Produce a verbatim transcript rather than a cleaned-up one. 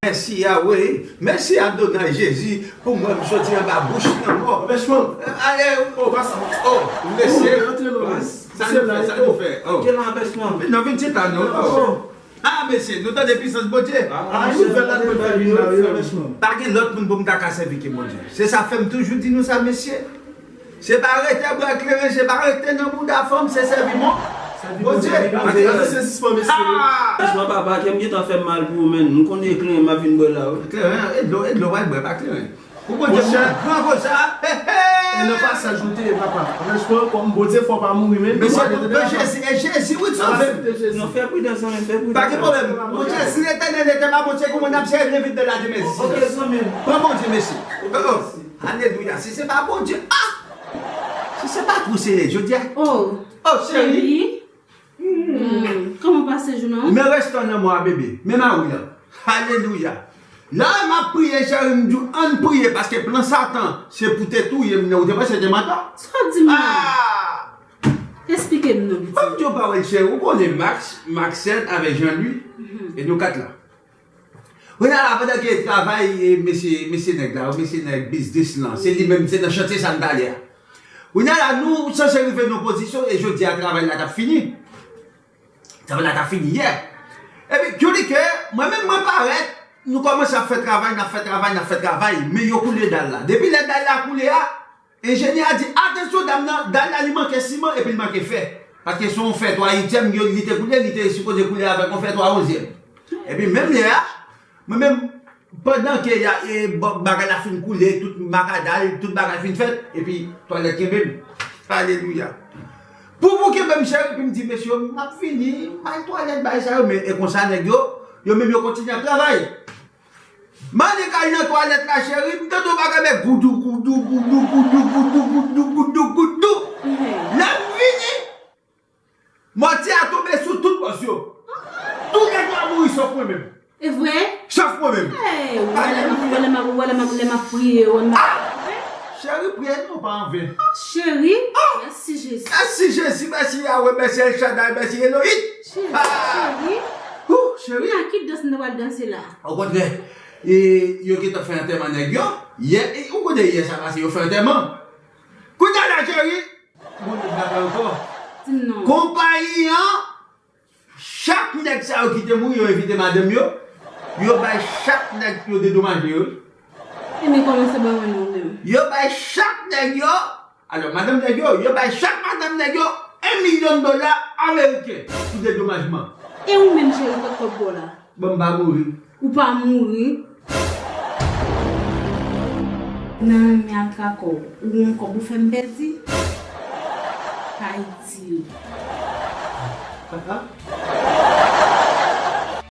Mèsi Yahweh, mèsi Adonai Jezi pou mwen m soti anba bouch lanmò. Anpèchman. Ale, oh, pas, oh, mesye. Rantre non. Sa nou fè, sa nou fè? Oh. Gen anpèchman. Non, vin chita non. Oh. Ah, mesye, nou tande pisans Bondye. Ah, nouvèl la nou fè vin la, wi, anpèchman. Pa gen lòt moun pou m ta ka sèvi ke Bondye. Se sa fè m toujou di nou sa, mesye. Se pa rete bwa kleren, se pa rete nan bouda fanm, se sèvi Bondye. Anpèchman, papa, kè m gentan fè m mal pou ou, men m konnen e kleren m ap vin bwè la, wi. Kleren, e dlo, e dlo w al bwè, pa kleren. Pou Bondye, monchè, gran konsa, he, he. E nan pasaj ou te ye, papa. Anpèchman, kòm Bondye fè w pa mouri, men. Men se pou Jezi, e Jezi, wi, sove m. Non, fè pridans, zanmi, fè pridans. Pa gen pwoblèm. Monchè, si Letènèl n'était pas Bondye, kòman n ap sèvi l vin de la demen? Ok, zanmi. Pran Bondye, mesye. Oh, oh. Alelouya. Si se pa Bondye, ah! Si se pa pou Senyè, jodi a. Oh, cheri. Hmm, kòman pase jounen an? Men restan nan mwa, bebe. Men mari an. Alelouya. La, m ap priye, cheri, m di w, ann priye, paske plan Satan, se pou te touye m, ou te panse te mantò? Sa w di m nan? Ah! Esplike m non, pitit. Ban m di w pawòl, cheri, ou konnen Max, Maxène avèk Jean-Louis, e nou kat la. Kounye a la, pandan ke travay, e, mesye, mesye nèg la, mesye nèg biznis lan, se li menm, se nan chantye sa n t ale a. Kounye a la, nou sanse rive nan pozisyon, e jodi a, travay la t ap fini. Travay la t ap fini yè. Epi, kyoulike, mwen menm, mwen parèt, nou kòmanse ap fè travay, n ap fè travay, n ap fè travay, men yo koule dal la. Depi lè dal la koule a, enjenyè a di, "Atansyon, dam nan, dal la, li manke siman epi li manke fè." Paske se yon fè twa ityèm, yo, li te koule, li te sipoze koule avèk yon fè twa onzyèm. Epi menm lè a, mwen menm, pandan ke y a, e, ba-, bagay la fin koule, tout makadal, tout bagay fin fèt, epi twalèt kenbe m. Alelouya. Pou, pou kenbe m, cheri, epi m di, "Mesye, m ap vini, m al twalèt, bagay sa yo," men e konsa nèg yo, yo menm yo kontinye ap travay. M ale kay nan twalèt la, cheri, m tande yon bagay, men goudou, goudou, goudou, goudou, goudou, goudou, goudou, goudou. Lè m vini, mòtye a tonbe sou tout bòs yo. Tout nèg yo mouri, sòf mwen menm. E vre? Sòf mwen menm. Hey, ou wè lè m ap, ou wè lè m ap, ou wè lè m ap, lè m ap priye, ou wè m ap... Cheri, priyè nou pa anven. Oh, cheri, mèsi Jezi. Mèsi Jezi, mèsi Yahweh, mèsi El Shaddai, mèsi Elohim. Cheri, cheri. Ouh, cheri. Nan ki dans nou pral danse la? Okontrè, e, yo gentan fè antèman nèg yo. Yè, e, ou konnen yè sa pase, yo fè antèman. Kounye a la, cheri, Bon, lòt bagay ankò. Di m non. Konpayi an, chak nèg sa yo ki te mouri, yo envite madanm yo. Yo bay chak nèg yo dedomaje yo. E men kòmanse ban mwen non menm. Yo bay chak nèg yo, alò, madanm nèg yo, yo bay chak madanm nèg yo en milyon dola ameriken pou dedomajman. E ou menm, cheri, kot kòb pa w la? Bon, m pa mouri. Ou pa mouri. Nan men al kakò, ou gon kòb ou fè m pèdi? Pa itil. Papa?